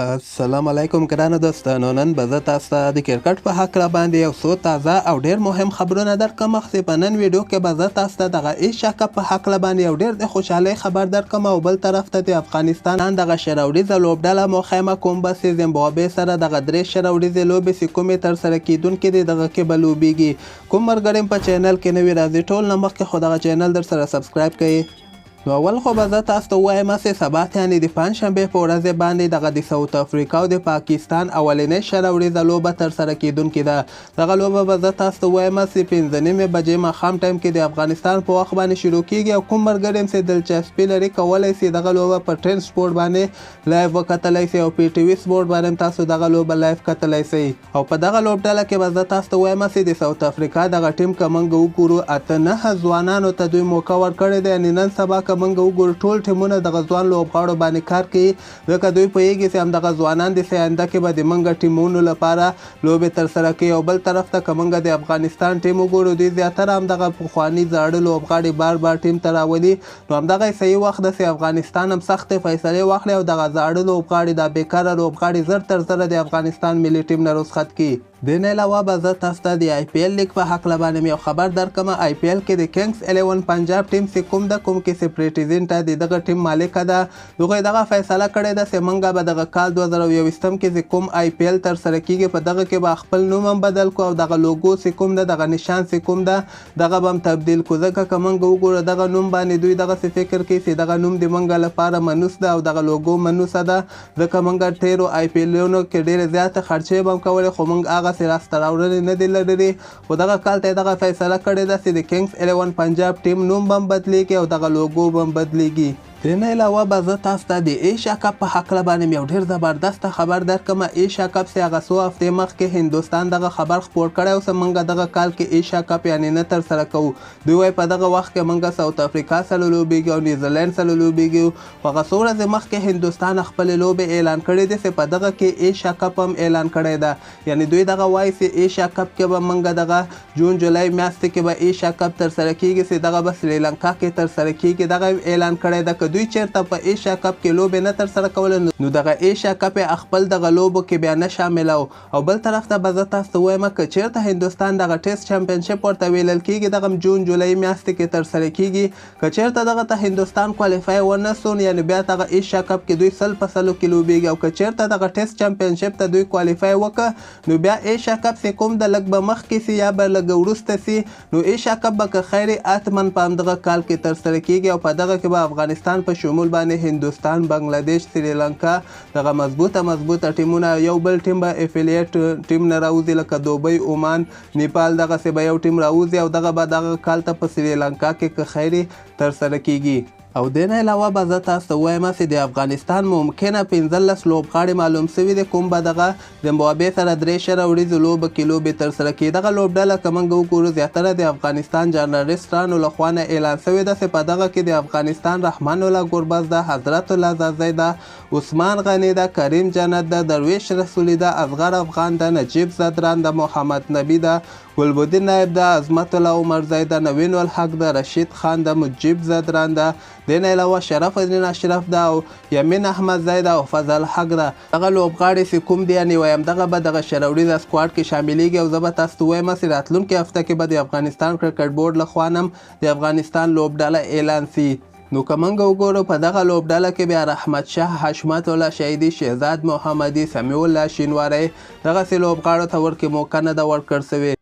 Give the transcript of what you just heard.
السلام علیکم ګرانو دوستانو، نن به زه تاسو ته د کرکټ په هکله باندې یو څو تازه او ډیر مهم خبرونه درکړم. چې په نن ویډیو کې به زه تاسو ته دغه ایشیا کپ په هکله باندې یو ډیر د خوشحالۍ خبر درکړم او بل طرف ته د افغانستان دغه 20 اوریزه لوبډله مو خیمه کوم به چې زمبابوې سره دغه درې 20 اوریزې لوبې چې کومې ترسره کیدونکې دي، دغه کې به لوبیږي. کوم ملګري په چینل کې نوي راځي، ټول نه مخکې خو دغه چینل در سره subscribe کړئ. نو اول خو به زه تاسو ته ووایم چې سبا ته، یعنې د پنجشنبې په ورځ باندې دغه د ساوت افریقا او د پاکستان اولنۍ 20 اوریزه لوبه ترسره کیدونکې ده. دغه لوبه به زه تاسو ته ووایم چې 5:30 بجې ماښام ټایم کې د افغانستان په وخت باندې شروع کیږي او کوم ملګري هم چې دلچسپي لري، کولی سي دغه لوبه په ټین سپورټ باندې live وکتلی سي او پي ټي وي سپورټ باندې هم تاسو دغه لوبه live کتلی سئ. او په دغه لوبډله کې به زه تاسو ته ووایم چې د ساوت افریقا دغه ټیم که موږ وګورو، اته نهه ځوانانو ته دوی موقع ورکړې ده. یعنې نن سبا که موږ وګورو، ټول ټیمونه دغه ځوان لوبغاړو باندې کار کوي، ځکه دوی پوهېږي چې همدغه ځوانان دي چې آینده کې به د موږ ټیمونو لپاره لوبې ترسره کوي. او بل طرف ته که موږ د افغانستان ټیم وګورو، دوی زیاتره همدغه پخواني زاړه لوبغاړي بار بار ټیم ته راولي. نو همدغه صحیح وخت ده چې افغانستان هم سختې فیصلې واخلي او دغه زاړه لوبغاړي، دا بېکاره لوبغاړي زر تر زره د افغانستان ملي ټیم نه رخصت کړي. دې نه علاوه به زه تاسو ته د آی پي ایل لیګ په هکله باندې یو خبر درکړم. آی پي ایل کې د کینګز 11 پنجاب ټیم چې کوم ده، کوم کې چې پریټي زینټا د دغه ټیم مالکه ده، هغوی دغه فیصله کړې ده چې موږ به دغه کال 2021 کې چې کوم آی پي ایل ترسره کیږي، په دغه کې به خپل نوم هم بدل کو او دغه لوګو چې کوم ده، دغه نشان چې کوم ده، دغه به هم تبدیل کو. ځکه که موږ وګورو، دغه نوم باندې دوی دغسې فکر کوي چې دغه نوم د موږ لپاره منحوس ده او دغه لوګو منحوسه ده، ځکه موږ تېرو آی پي ایلونو کې ډېرې زیاتې خرچې به هم کولې، خو موږ هغسې لاسته راوړنې نه دي لرلې. خو دغه کال ته دغه فیصله کړې ده چې د کینګز 11 پنجاب ټیم نوم به هم بدلیږي او دغه لوګو به هم بدلیږي. دې نه علاوه به زه تاسو ته د ایشیا کپ په هکله باندې یو ډېر زبردست خبر درکړم. ایشیا کپ چې هغه څو هفتې مخکې هندوستان دغه خبر خپور کړی او چې موږ دغه کال کې ایشیا کپ یعنې نه ترسره کوو. دوی وایي په دغه وخت کې موږ ساوت افریقا سره لوبېږي او نیوزیلینډ سره لوبېږي. خو هغه څو ورځې مخکې هندوستان خپلې لوبې اعلان کړې دي چې په دغه کې ایشیا کپ هم اعلان کړی ده. یعنې دوی دغه وایي چې ایشیا کپ کې به موږ دغه جون جولای میاشتې کې به ایشیا کپ ترسره کیږي چې دغه به سریلانکا کې ترسره کیږي. دغه اعلان کړی ده. که دوی چیرته په ایشیا کپ کې لوبې نه ترسره کولې، نو دغه ایشیا کپ یې خپل دغه لوبو کې بیا نه شاملو. او بل طرف ته به زه تاسو ته ووایم که چیرته هندوستان دغه ټیسټ چمپینشپ ورته ویلل کیږي، دغه جون جولای میاشتې کې ترسره کیږي، که چیرته دغه ته هندوستان qualify ونه سو، یعنې بیا دغه ایشیا کپ کې دوی 100% کې لوبیږي. او که چیرته دغه ټیسټ چمپینشپ ته دوی qualify وکړه، نو بیا ایشیا کپ چې کوم د لږ به مخکې سي یا به لږ وروسته سي، نو ایشیا کپ به که خیر حتما په همدغه کال کې ترسره کیږي. او په دغه کې به افغانستان په شمول باندې هندوستان، بنگلاديش، سریلانکا دغه مضبوطه مضبوطه ټیمونه، یو بل ټیم به affiliate ټیم نه راوځي، لکه دوبۍ، عمان، نیپال، دغسې به یو ټیم راوځي او دغه به دغه کال ته په سریلانکا کې که خیر ترسره کیږي. او دې نه علاوه به زه تاسو ته ووایم چې د افغانستان ممکنه 15 لوبغاړي معلوم سوي دي، کوم به دغه زمبابوې سره درې 20 اوریزو لوبو کې لوبې ترسره کړي. دغه لوبډله که موږ وګورو، زیاتره د افغانستان جرنالسټانو له خوا نه اعلان سوې ده چې په دغه کې د افغانستان رحمان الله ګربز ده، حضرت الله ځاځی ده، عثمان غني ده، کریم جنت ده، درویش رسولي ده، اصغر افغان ده، نجیب ځدران ده، محمد نبي ده، ګلبدین نایب ده، عظمت الله عمرزی ده، نوین الحق ده، رشید خان ده، مجیب ځدران ده، دې نه علاوه شرف الدین اشرف ده او یمین احمدزی ده او فضل حق ده. دغه لوبغاړي چې کوم دي، یعنې وایم دغه به دغه 20 اوریزه squad کې شاملیږي. او زه به تاسو ته ووایم چې راتلونکې هفته کې به د افغانستان کرکټ بورډ له خوا هم د افغانستان لوبډله اعلان سي. نو که موږ وګورو، په دغه لوبډله کې بیا رحمت شاه، حشمت الله شهیدي، شهزاد محمدي، سمیع الله شینواری دغسې لوبغاړو ته ورکې موقع نه ده ورکړ سوې.